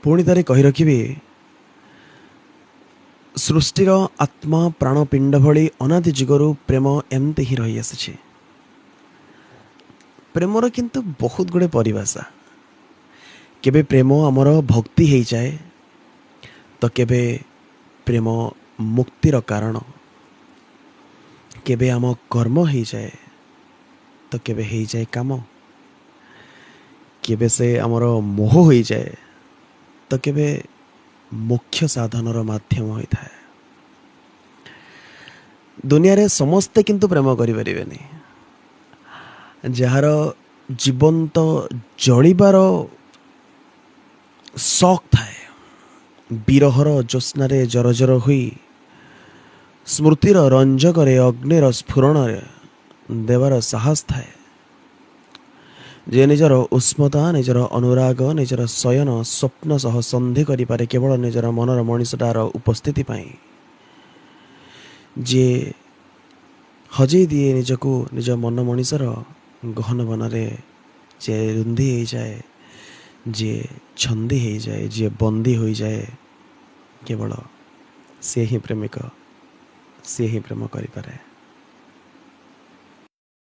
ପୁଣି ଥରେ କହି ରଖିବି, ସୃଷ୍ଟିର ଆତ୍ମା ପ୍ରାଣପିଣ୍ଡ ଭଳି ଅନାଦି ଯୁଗରୁ ପ୍ରେମ ଏମିତି ହିଁ ରହିଆସିଛି। ପ୍ରେମର କିନ୍ତୁ ବହୁତ ଗୁଡ଼ିଏ ପରିଭାଷା। କେବେ ପ୍ରେମ ଆମର ଭକ୍ତି ହେଇଯାଏ ତ କେବେ ପ୍ରେମ ମୁକ୍ତିର କାରଣ, କେବେ ଆମ କର୍ମ ହେଇଯାଏ ତ କେବେ ହେଇଯାଏ କାମ, କେବେ ସେ ଆମର ମୋହ ହୋଇଯାଏ ତ କେବେ ମୋକ୍ଷ ସାଧନର ମାଧ୍ୟମ ହୋଇଥାଏ। ଦୁନିଆରେ ସମସ୍ତେ କିନ୍ତୁ ପ୍ରେମ କରିପାରିବେନି। ଯାହାର ଜୀବନ୍ତ ଜଳିବାର ସକ୍ ଥାଏ, ବିରହର ଜ୍ୟୋତ୍ସ୍ନାରେ ଜର ଜର ହୋଇ ସ୍ମୃତିର ରଞ୍ଜକରେ ଅଗ୍ନିର ସ୍ଫୁରଣରେ ଦେବାର ସାହସ ଥାଏ, ଯିଏ ନିଜର ଉଷ୍ମତା, ନିଜର ଅନୁରାଗ, ନିଜର ଶୟନ ସ୍ୱପ୍ନ ସହ ସନ୍ଧି କରିପାରେ କେବଳ ନିଜର ମନର ମଣିଷଟାର ଉପସ୍ଥିତି ପାଇଁ, ଯିଏ ହଜେଇ ଦିଏ ନିଜକୁ ନିଜ ମନ ମଣିଷର ଗହନ ବନରେ, ଯିଏ ରୁନ୍ଧି ହେଇଯାଏ, ଯିଏ ଛନ୍ଦି ହେଇଯାଏ, ଯିଏ ବନ୍ଦୀ ହୋଇଯାଏ, କେବଳ ସିଏ ହିଁ ପ୍ରେମିକ, ସିଏ ହିଁ ପ୍ରେମ କରିପାରେ।